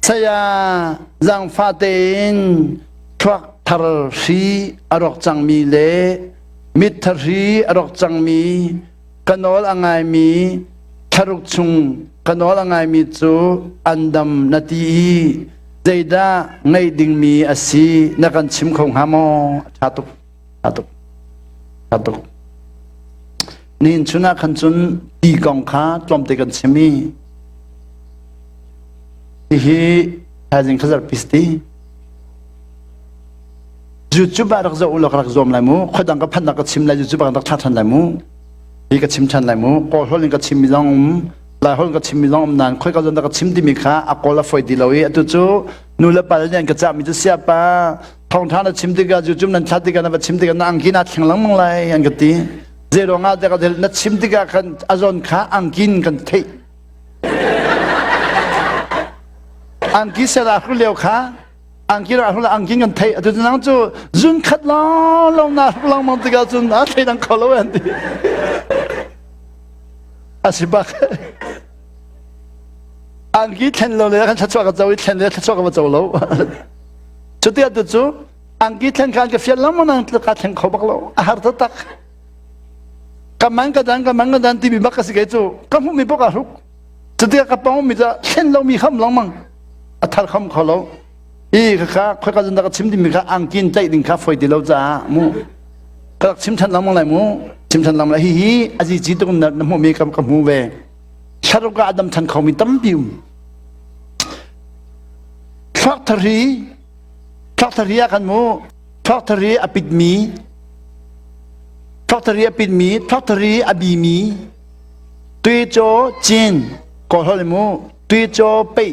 Saya zaangfah tein thluak thar hri a rawk cangmi le mit thar hri a rawk cangmi ka nawl a ngaimi thlaruk chung ka nawl a ngaimi cu an dam na ti i zeidah ngeih dingmi a si na kan chim kho hnga maw? A ṭha tuk. Ṭha tuk. Ṭha tuk. Nihin chun ah khan cun ti kong kha tlawmte kan chim i hihi thaizing kha zarhpi si ti. YouTube ah rak zoh u law ka rak zuam lai mu. Khuadang ka phannak ka chim lai YouTube ah kan rak thla ṭhan lai mu. Hi ka chim ṭhan lai mu. Kawl holh in ka chim mi zong um, Lai holh in ka chim mi zong um nain khoi ka zawn dah ka chim timi kha a kawl a foi ti lo i atu cu nu le pa nih an ka cahmi cu siapa thawngṭha na chim tikah YouTube nan thlat tikah na va chim tikah na angki naa thleng lengmang lai an ka ti. Zei ruangah tiah ka na chim tikah khan a zawn kha angkin kan theih. Angki ser ah lio kha angki ra hru angkin kan theih atu nang cu zun khat lawng lawng na hruk lengmang tikah cun a thei dang kho lo an ti. A si bak. Angki thlen lo le kan thluachuah ka co i thlen le thluachuah ka va co lo. Cuti atu cu angki thlen khan ka fial lengmang nang ka thleng kho bak lo. A har taktak. Ka man ka dan ka man ka dan timi bak ka si kei cu ka hmuhmi bok a hruk. Cuti ka pong mi cu thlen lomi kham lengmang. A thar kham kho lo. I khakha khoi ka zan ka chim dingmi kha angkin tlaih ding kha foi ti lo caah mu. Ka rak chim than lengmang lai mu. Chim than lengmang lai. Hihi azi ci tuk na hmuhmi ka ka hmu ve. Thlaruk ah a dam than khomi tampi um. Thluak thari thluak thari ah khan mu thluak thari a pitmi thluak thari a pitmi thluak thari a bimi tuicaw cin kawl holh mu tuicaw peih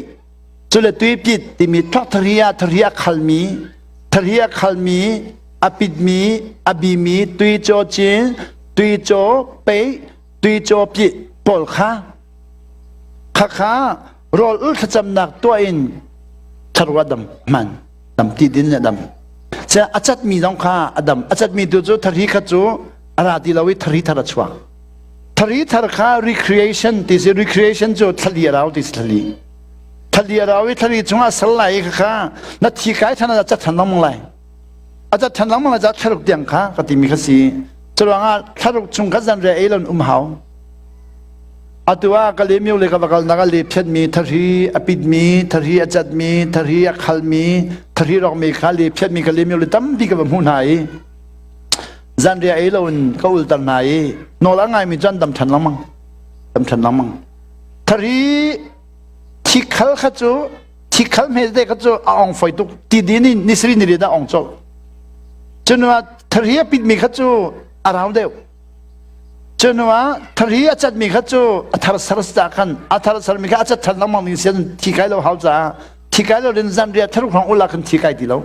cule tuipit timi thluak thari ah thari a khalmi thari a khalmi a pitmi a bimi tuicaw cin tuicaw peih tuicaw pit pawl kha Khakha rawl ul thlacamnak tuah in thlarua dam hman dam ti din le dam. Sia a catmi zong kha a dam. A catmi tu cu thari kha cu a ra ti lo i thari thar a chuak. Thari thar kha recreation ti si recreation cu thlali a rau ti si thlali. Thlali a rau i thlali chungah sal lai i khakha na thi kai than a cat than lengmang lai. A cat than lengmang lai ca thlaruk tiang kha ka timi kha si. Curuangah thlaruk chung kha zanriah ei lon um hau. Atu ah Kalaymyo le ka va kalnak ah lephiatmi, thahri a pitmi, thahri a catmi, thahri a khalmi, thahri rokmi kha lephiatmi Kalaymyo le tampi ka va hmuh hna i zanriah ei loin ka ulter hna i nawl a ngaimi cu an dam ṭhan lengmang. Dam ṭhan lengmang. Thahri thikhal kha cu thikhal hme tete kha cu a ong foi tuk ti din in nisri ni riat ah ong colh. Cun ah thahri a pitmi kha cu a rau deuh. Cuhnuah thari a catmi kha cu a thar sar ca khan a thar sarmi kha a cat than lengmang ding sian thi kai lo hau caah thi kai lo in zanriah tharuk hrawng ul ah khan thi kai ti lo.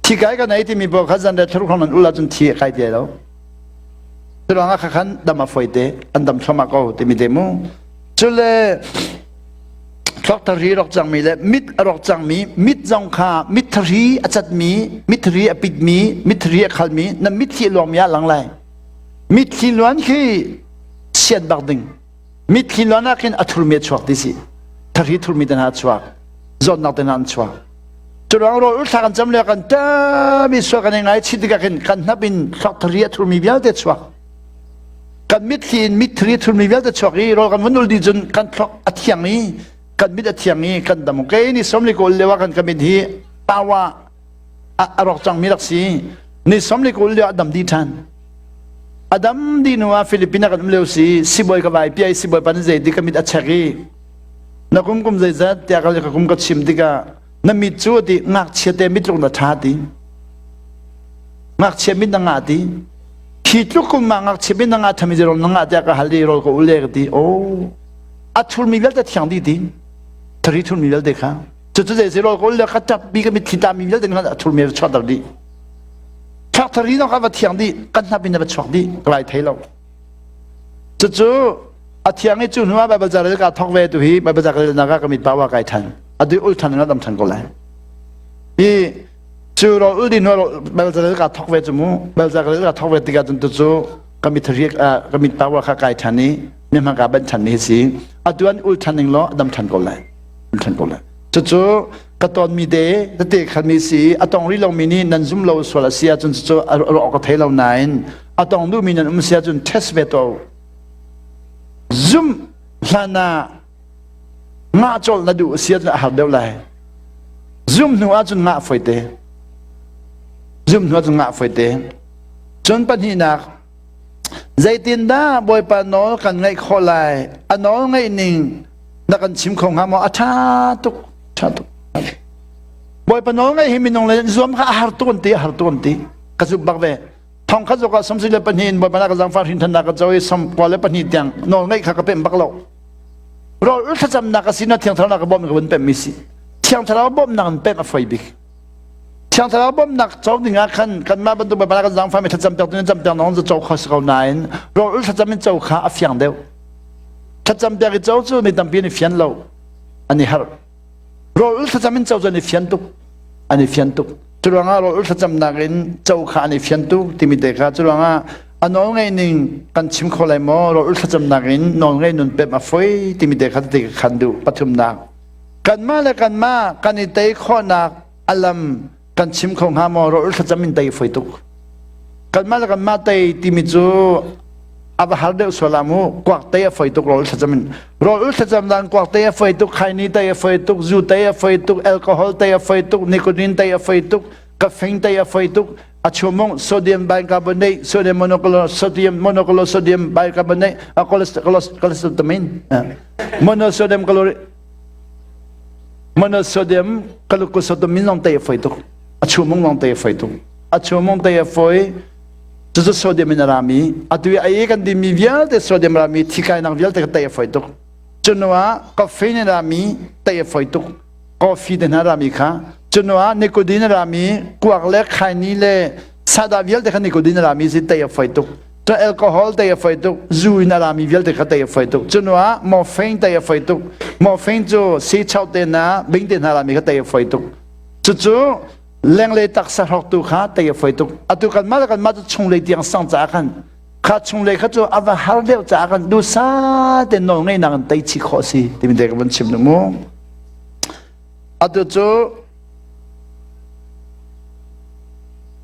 Thi kai kan ei timi paoh kha zanriah tharuk hrawng nan ul ahcun thi a kai ti lo. Curuangah kha khan dam a foi te an dam thluahmah ko timi te mu. Cule thluak thari rawk cangmi le mit a rawk cangmi mit zong kha mit thari a catmi mit thari a pitmi mit thari a khalmi na mitthli a luangmi ah lang lai mitthli luan khi sian bak ding mitthli luan ah khin a thurmi a chuak ti si thari thurmi te hna a chuak zawtnak te hna an chuak Curuang rawl ulthla kan cam le kan tami sual kan i ngaichih tikah khin kan hnap in thluak thari a thurmi vialte chuak Kan mitthli in mitthli thurmi vialte chuak i rawl kan vun ul dih cun kan thluak a thiang i kan mit a thiang i kan dam. Kei ni somli kawl lio ah kan ka mit hi tawa a rawk cangmi rak si. Ni somli kawl lio a dam dih ṭhan. A dam dih hnu ah Philippines ah kan um lio si sibawi ka vai piah i sibawi pa nih zei ka mit a check i na kum kum zeizat tiah ka kum ka chim tikah na mit cu ti ngakchia te mit tluk na ṭha ti ngakchia mit na ngah ti Khi tluk kum ah ngakchia min na ngah thami rawl na ngah tiah ka hal i rawl ka ul le ka ti. Oh, a thurmi vialte thiang dih ti. Thari thurmi vialte kha. Cucu zei si rawl ka ul le ka ṭap bi ka mitthli tami vialte khan a thurmi a chuahter dih. Thak thari zong kha va thiang dih, kan hnap in a va chuak dih, ka lai thei lo. Cucu a thiang i cu hnu ah Baibal ca rel ka thawk ve tu hi Baibal ca ka rel nak ah ka mit power kai ṭhan. Atu ul ṭhan in a dam ṭhan ko lai. Hi cu ro ul din belza ka thok ve cu mu belza ka thok ve tikah cun tu cu ka mit riak ka mit power kha kai than i mi hmang ka ban than ni si atu an ul than ning law dam than ko lai ul than ko lai. Cucu ka tonmi te tete khanmi si a tong rih lomi nih nan zum lo sual a si ahcun cucu a ruah ka thei lo nain a tong duhmi nan um si ahcun test ve to. Zum hlan ah ngah colh na duh si ahcun a har deuh lai. Zum hnu ahcun ngah foi te. Zum hnu ahcun ngah foi te. Cun pahnihnak zeitindah Bawipa nawl kan ngaih khawh lai? A nawl ngaih ning na kan chim kho hnga maw? A ṭha tuk, ṭha tuk. Bawipa nawl ngaih hi minung le zuam kha a har tuk an ti, a har tuk an ti. Ka zumh bak ve. Thong khat zok ah 72 in Bawipa na ka zaangfah hrinthannak ka co i 92 tiang nawl ngaih kha ka pemh bak lo. Rawl ul thlacamnak a si na Thiang Thlarau na ka bawmh ka vun pemh mi si. Thiang Thlarau bawmhnak in pemh a foi bik. Thiang Thlarau bawmhnak co ding ah khan kanmah bantuk Bawipa na kan zaangfah mi thlacam piak tu cam piak nong co kho si ko nain rawl ul thlacam in co kha a fiang deuh. Thlacam piak i co cu mi tampi an i fian lo. An i harh. Rawl ul thlacam in co cu an i fian tuk. An i fian tuk. Curuangah rawl ul thlacamnak in co kha an i fian tuk timi te kha curuangah a nawl ngeih ning kan chim kho lai maw rawl ul thlacamnak in nawl ngeih nun pemh a foi timi te kha te khan duh pathumnak kanmah le kanmah kan i tei khawhnak a lam kan chim kho hnga maw rawl thlacam in tei foi tuk kanmah le kanmah tei timi cu a va har deuh sual ah mu kuak tei a foi tuk rawl thlacam in rawl thlacam dan kuak tei a foi tuk khaini tei a foi tuk zu tei a foi tuk alcohol tei a foi tuk nicotine tei a foi tuk caffeine tei a foi tuk a chumong sodium bicarbonate sodium monochloride sodium monochloride sodium bicarbonate a cholesterol monosodium chloride Monosodium glucosotomin lawng te a foi tuk. A chumung lawng te a foi tuk. A chumung te a foi. Cucu sodium in a rami. Atu i a ei kan dimi vialte sodium rami thikainak vialte ka tei a foi tuk. Cunu ah caffeine a rami tei a foi tuk. Coffee te hna rami kha. Cunu ah nicotine a rami kuak le khaini le sada vialte kha nicotine a rami si tei a foi tuk. Cun alcohol tei a foi tuk, zu in a rami vialte kha tei a foi tuk. Cun ah morphine tei a foi tuk. Morphine cu si chau te hna, bing te hna rami kha tei a foi tuk. Cucu lenglei taksa hrawktu kha tei a foi tuk. Atu kanmah le kanmah cu chunglei tiang sang caah khan kha chunglei kha cu a va har deuh caah khan dusa te nawl ngeihnak in tei chih khawh si timi te ka van chim duh mu. Atu cu.